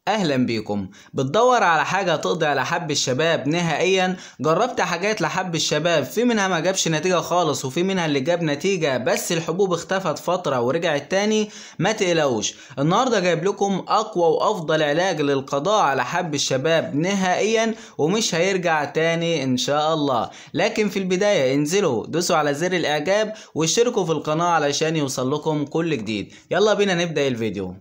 اهلا بيكم. بتدور على حاجة تقضي على حب الشباب نهائيا؟ جربت حاجات لحب الشباب، في منها ما جابش نتيجة خالص، وفي منها اللي جاب نتيجة بس الحبوب اختفت فترة ورجعت تاني. ما تقلقوش، النهاردة جايب لكم اقوى وافضل علاج للقضاء على حب الشباب نهائيا ومش هيرجع تاني ان شاء الله. لكن في البداية انزلوا دوسوا على زر الاعجاب واشتركوا في القناة علشان يوصل لكم كل جديد. يلا بينا نبدأ الفيديو.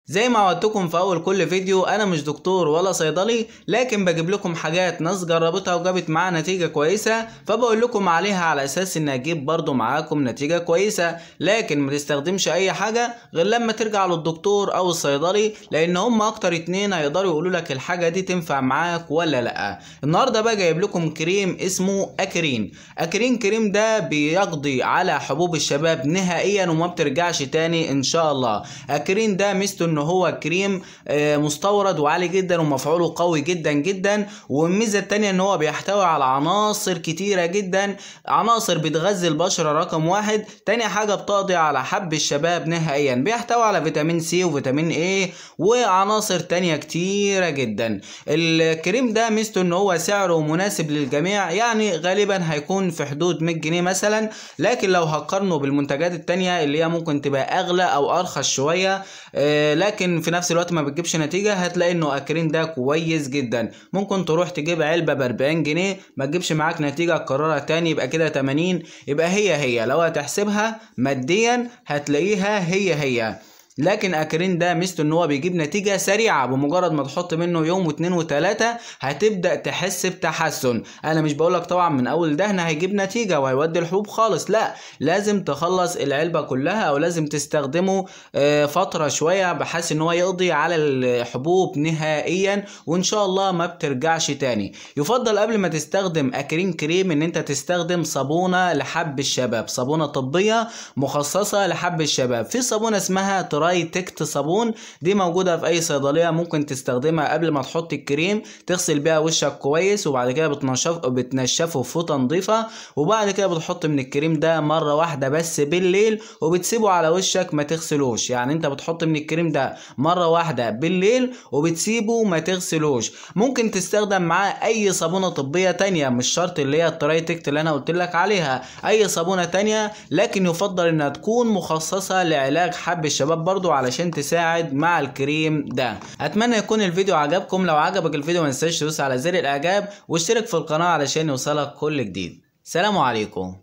زي ما عودتكم في اول كل فيديو، انا مش دكتور ولا صيدلي، لكن بجيب لكم حاجات ناس جربتها وجابت معاها نتيجة كويسة، فبقول لكم عليها على اساس ان اجيب برضو معاكم نتيجة كويسة. لكن ما تستخدمش اي حاجة غير لما ترجع للدكتور او الصيدلي، لان هم اكتر اتنين هيقدروا يقولوا لك الحاجة دي تنفع معاك ولا لا. النهاردة بقى جايب لكم كريم اسمه اكرين. اكرين كريم ده بيقضي على حبوب الشباب نهائيا وما بترجعش تاني ان شاء الله. اكرين ده ميزته ان هو كريم مستورد وعالي جدا ومفعوله قوي جدا جدا، والميزة التانية ان هو بيحتوي على عناصر كتيرة جدا، عناصر بتغذي البشرة رقم واحد، تاني حاجة بتقضي على حب الشباب نهائيا، بيحتوي على فيتامين سي وفيتامين اي وعناصر تانية كتيرة جدا. الكريم ده ميزته ان هو سعره مناسب للجميع، يعني غالبا هيكون في حدود 100 جنيه مثلا، لكن لو هقارنه بالمنتجات التانية اللي هي ممكن تبقى اغلى او ارخص شوية لكن في نفس الوقت ما بتجيبش نتيجة، هتلاقي انه اكرين ده كويس جدا. ممكن تروح تجيب علبة ب 40 جنيه ما تجيبش معاك نتيجة، تكررها تاني يبقى كده 80، يبقى هي هي لو هتحسبها ماديا هتلاقيها هي هي. لكن اكرين ده ميزته ان هو بيجيب نتيجة سريعة، بمجرد ما تحط منه يوم واتنين وتلاتة هتبدأ تحس بتحسن. انا مش بقولك طبعا من اول دهنة هيجيب نتيجة وهيودي الحبوب خالص، لا، لازم تخلص العلبة كلها او لازم تستخدمه فترة شوية بحيث ان هو يقضي على الحبوب نهائيا وان شاء الله ما بترجعش تاني. يفضل قبل ما تستخدم اكرين كريم ان انت تستخدم صابونة لحب الشباب، صابونة طبية مخصصة لحب الشباب. في صابونة اسمها ترايتكت صابون، دي موجودة في اي صيدلية، ممكن تستخدمها قبل ما تحط الكريم، تغسل بيها وشك كويس وبعد كده بتنشفه فوطة نظيفة، وبعد كده بتحط من الكريم ده مرة واحدة بس بالليل وبتسيبه على وشك ما تغسلوش. يعني انت بتحط من الكريم ده مرة واحدة بالليل وبتسيبه ما تغسلوش. ممكن تستخدم معاه اي صابونة طبية تانية، مش شرط اللي هي الترايتكت اللي انا قلت لك عليها، اي صابونة تانية، لكن يفضل انها تكون مخصصة لعلاج حب الشباب برضو علشان تساعد مع الكريم ده. اتمنى يكون الفيديو عجبكم، لو عجبك الفيديو ما تنساش تدوس على زر الاعجاب واشترك في القناة علشان يوصلك كل جديد. سلام عليكم.